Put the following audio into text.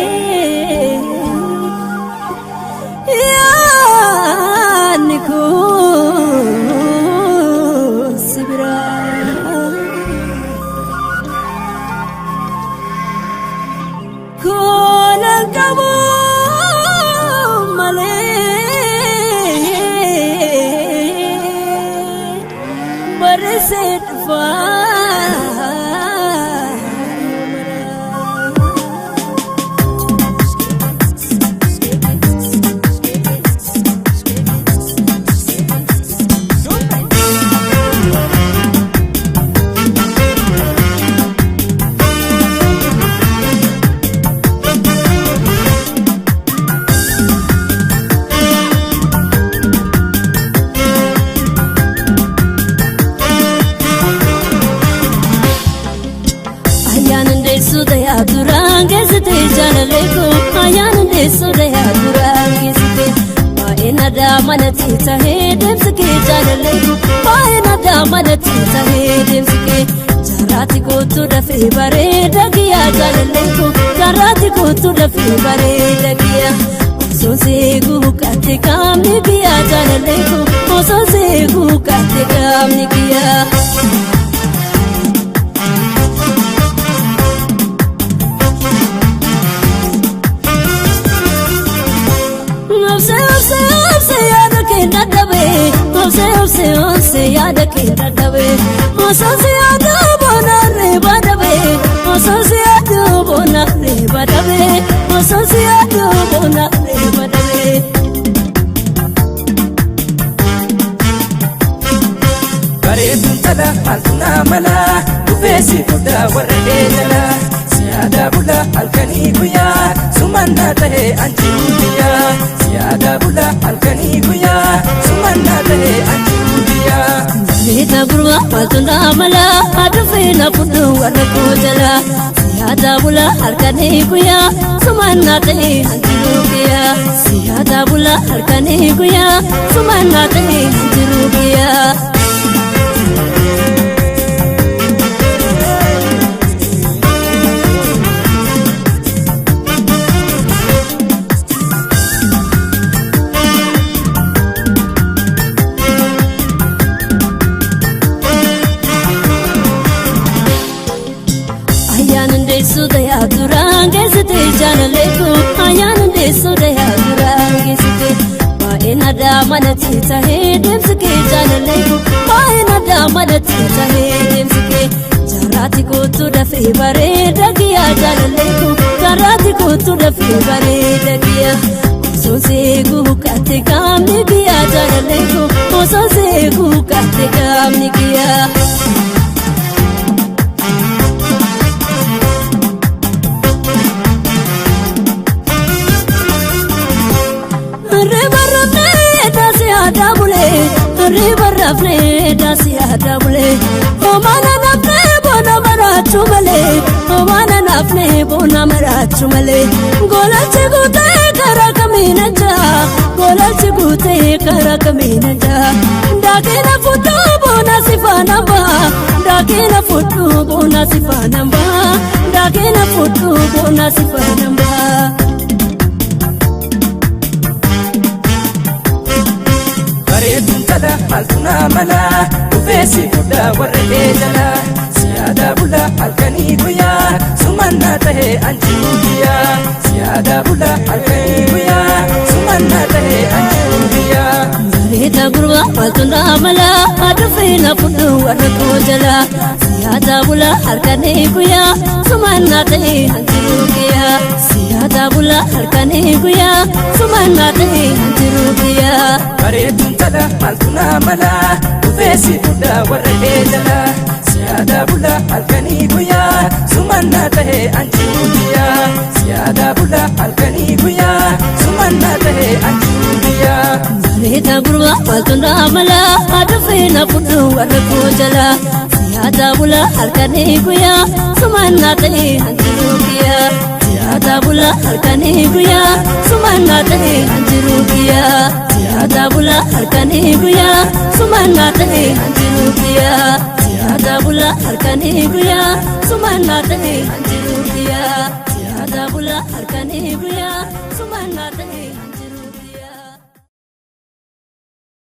Fagaatulee yaadni kun si biraa. Kolan qabu malee barreessee dhufaa. Ayyaana ndeessuu dayaa duraan geessite jaalallee koo ayyaana ndeessuu dayaa duraan geessite baay'een aadaa manatti tahee deemsi kee jaalallee koo baay'een aadaa manatti tahee deemsi kee jaarraatti kootu dafee bareeda kiyyaa jaalallee koo jaarraatti kootu dafee bareeda kiyyaa. Osoo seeguu kaate qaamni kiyyaa jaalallee koo osoo seeguu kaate qaamni kiyyaa. Obse obse obse yaada kee dadhabe obse obse obse yaada kee dadhabe osoo si yaada boona reeba dhabe osoo si yaada boona reeba dhabe osoo si yaada boona reeba dhabe. Bareeduun tala maaltu naa mala dhufeessi fudhaa warra eegala siyaadaa bula halkanii guyyaa sumannaa tahee anjiru biyyaa siyaadaa bula halkanii guyyaa sumannaa tahee anjiru biyyaa. Bareeda gurbaa maaltu naa mala adufee na fudhu warra koo jala siyaadaa bula halkanii guyyaa sumannaa ta'ee hanjiru biyyaa siyaadaa bula halkanii guyyaa sumannaa ta'ee hanjiru biyyaa. Ayyaana ndeessuu dayaa duraan geessite jaalallee koo ayyaana ndeessuu dayaa duraan geessite baay'een aadaa manatti tahee deemsi kee jaalallee koo baay'een aadaa manatti tahee deemsi kee jaarraatti kootu dafee bareeda kiyyaa jaalallee koo jaarraatti kootu dafee bareeda kiyyaa. Osoo seeguu kaate qaamni kiyyaa jaalallee koo osoo seeguu kaate qaamni kiyyaa. Riba rafnee daasii aadaa bulee riba rafnee daasii aadaa bulee homaana nafnee boona maraachuu malee homaana nafnee boona maraachuu malee golalchi guutee karaa kamiin ajaa golalchi guutee karaa kamiin ajaa daakina fudduu boona sifaana ba'a daakina fudduu boona sifaana ba'a daakina fudduu boona sifaana ba'a. Bareeduun tala maaltu naa mala dhufeessi fudhaa warra eegala siyaadaa bula halkanii guyyaa sumannaa tahee anjiru biyyaa siyaadaa bula halkanii guyyaa sumannaa tahee anjiru biyyaa. Bareeda gurbaa maaltu naa mala adufee na fudhu warra koo jala siyaadaa bula halkanii guyyaa sumannaa ta'ee hanjiru kiyyaa siyaadaa bula halkanii guyyaa sumannaa ta'ee hanjiru kiyyaa. Bareeduun tala maaltu naa mala dhufeessi fudhaa warra eegala siyaadaa bula halkanii guyyaa sumannaa tahee anjiru biyyaa siyaadaa bula halkanii guyyaa sumannaa tahee anjiru biyyaa. Bareeda gurbaa maaltu naa mala adufee na fudhu warra koo jala siyaadaa bula halkanii guyyaa sumannaa ta'ee hanjiru kiyyaa siyaadaa bula halkanii guyyaa sumannaa ta'ee hanjiru kiyyaa siyaadaa bula halkanii guyyaa sumannaa ta'ee hanjiru kiyyaa. Siyaadaa bula halkanii guyyaa sumannaa ta'e anjiru guyyaa. Siyaadaa bula halkanii guyyaa sumannaa ta'e.